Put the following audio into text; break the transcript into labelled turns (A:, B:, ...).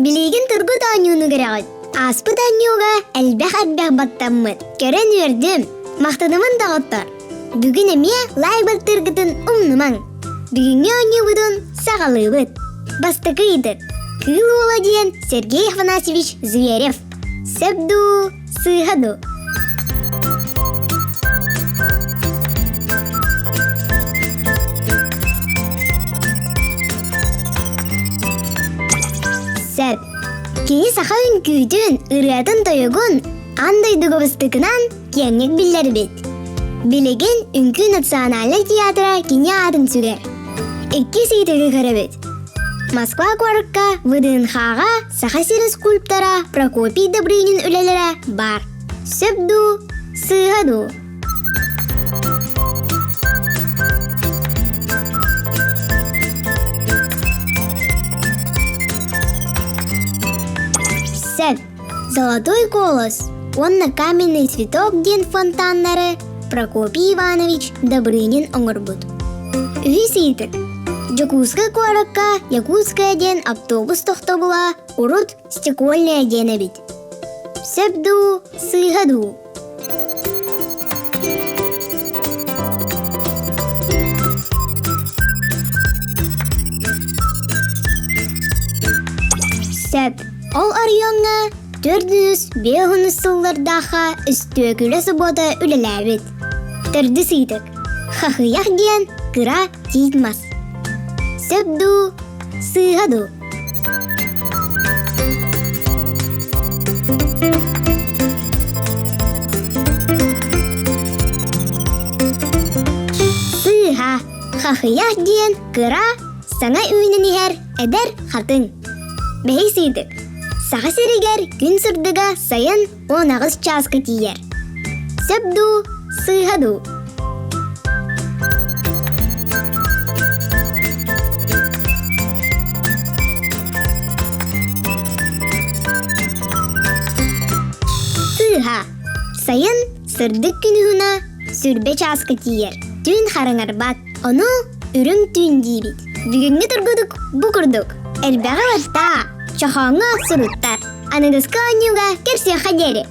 A: Билигин тургут оонньууну көрөҕүт. Ааспыт оонньууга элбэх-элбэх баттаммыт. Көрөн үөрдүм. Махтанабын доҕоттор. Бүгүн эмиэ лайк баттыыргытын умнумаҥ. Бүгүҥҥү оонньуубутун саҕалыыбыт. Бастакы ыйытык. Кыыл уола диэн Сергей Афанасьевич Зверев. Сөп дуу, сыыһа дуу? Сөп. Кини саха үҥкүүтүн, ырыатын-тойугун аан дойдуга быстыкынан киэҥник биллэрбит. Билигин Үҥкүү национальнай театра кини аатын сүгэр. Иккис ыйытыгы көрөбүт. Москва куоракка ВДНХ-ҕа Саха сирин скульптора Прокопий Добрынин үлэлэрэ баар. Сөп дуу, сыыһа дуу? Сөп. Золотой колос уонна Каменный цветок диэн фонтаннары Прокопий Иванович Добрынин оҥорбут. Үһүс ыйытык. Дьокуускай куоракка Якутская диэн автобус тохтобула урут Стекольная диэн эбит. Сөп дуу, сыыһа дуу? Сөп. Ол оройуоҥҥа 405 сыллардаахха өстүөкүлэ собуота үлэлээбит. Төрдүс ыйытык. Хахыйах диэн кыра тиит мас. Сөп дуу, сыыһа дуу? Сыыһа. Хахыйах диэн кыра, саҥа үүнэн иһэр эдэр хатыҥ. Бэһис ыйытык. Саха сиригэр күн сырдыга сайын 18 чааска тиийэр. Сөп дуу, сыыһа дуу? Сыыһа. Сайын сырдык күн уһуна сүрбэ чааска тиийэр. Түүн хараҥарбат. Ону үрүҥ түүн диибит. Бүгүҥҥү тургутук бу курдук. Элбэҕи баттаа, чохооҥҥо суруттар. Аныгыскы оонньууга көрсүөххэ диэри.